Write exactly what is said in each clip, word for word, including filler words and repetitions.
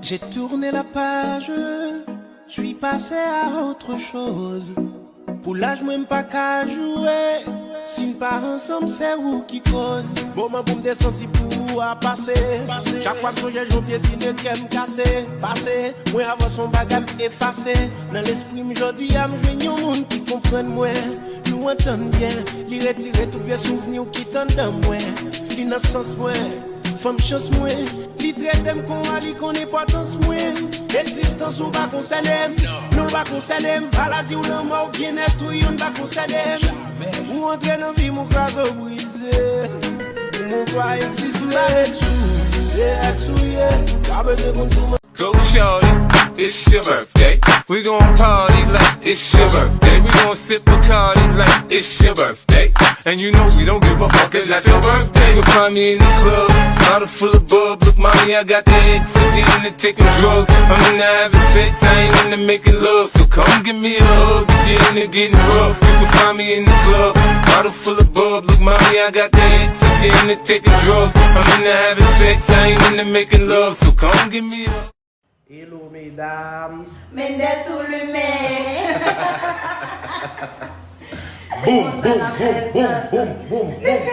J'ai tourné la page, je suis passé à autre chose. Pou laj mwen m pa ka joure, si n pa ansanm se ou ki koz. Moman pou m te santi pou ou a pase. Chak fwa m sonje jan w pyetine kè m kase. Pase, mwen avan se yon bagay m efase. Nan lespri m jodi a m jwenn yon moun ki konprann mwen. Nou antann byen, li retire tout vye souvni w ki t anndan mwen. Li nan sans mwen, fanm chans mwen. Li trete m kon wa, li konn enpòtans mwen. Egzistans ou pa konsène m, non l pa konsène m. Maladi w, lanmò w, byennèt ou, youn pa konsène m. Ou antre nan vi m, ou kraze w, brize. Pou mwen w pa egziste. M pa ret sou ou, se èks ou ye. Pa bezwen konn tou. Go shorty, it's your birthday. We gon' party like it's your birthday. We gon' sip Bacardi like it's your birthday. And you know we don't give a fuck, it's not your birthday. You'll find me in the club, bottle full of bub. Look, mommy, I got the X, I'm getting to taking drugs. I'm into having sex, I ain't into making love. So come give me a hug if you're into getting rough. You can find me in the club, bottle full of bub. Look, mommy, I got the X, I'm getting to taking drugs. I'm into having sex, I ain't into making love. So come give me a Hello, medam. Mendel tou limen. Boum, boum, boum, boum, boum, boum, boum,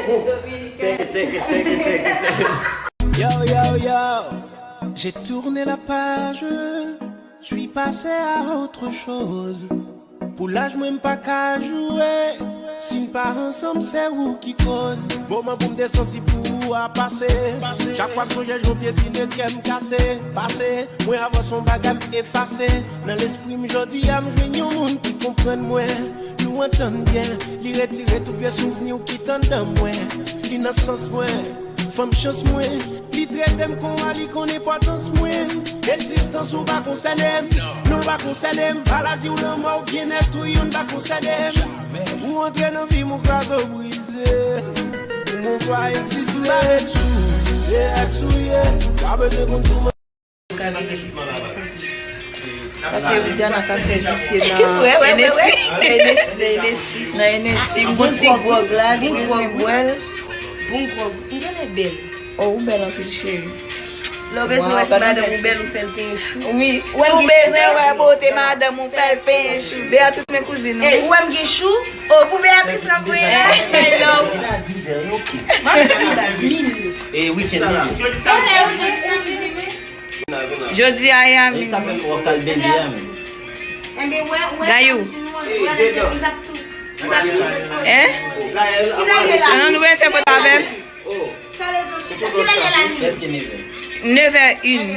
boum. Dominiken. Check it, check it, check it, check it, check it. Yo, yo, yo, j'ai tourné la page, je suis passé à autre chose. Pou laj mwen m pa ka joure, si n pa ansanm se ou ki koz. Moman pou m te santi pou ou a pase. Chak fwa m sonje jan w pyetine kè m kase. Pase, mwen avan se yon bagay m efase. Nan lespri m jodi a m jwenn yon moun ki konprann mwen. Nou antann byen, li retire tout vye souvni w ki t anndan mwen. Li nan sans mwen, fanm chans mwen. Li trete m kon wa, li konn enpòtans mwen. Egzistans ou pa konsène m, non l pa konsène m. Maladi w, lanmò w, byennèt ou, youn pa konsène m. Ou antre nan vi m, ou kraze w, brize. Pou mwen w pa egziste. M pa ret sou ou, se èks ou ye. Pa bezwen konn tou. Sa se Widiana k ap fè visye nan Hennessy. Hennessy, nan Hennessy. Nan Hennessy, m gon ti gwòg la, li bezwen bwè l. Bon gwòg. M genlè bèl. Oh, ou bèl anpil, cheri. Lè w bezwen wè si madanm ou bèl, ou fè l penyen chou. Wi. Si w bezwen wè bote madanm ou, fè l penyen chou. Beatrice, men kouzin ou. Ey, ou wè m gen chou? Oh, pou Beatrice k ap voye a? Hello. M ap di baz, min. E Weekend, min. Jodi a, Yamin. Gayou. Hein? Anon nou fè foto avè m? Nevè en.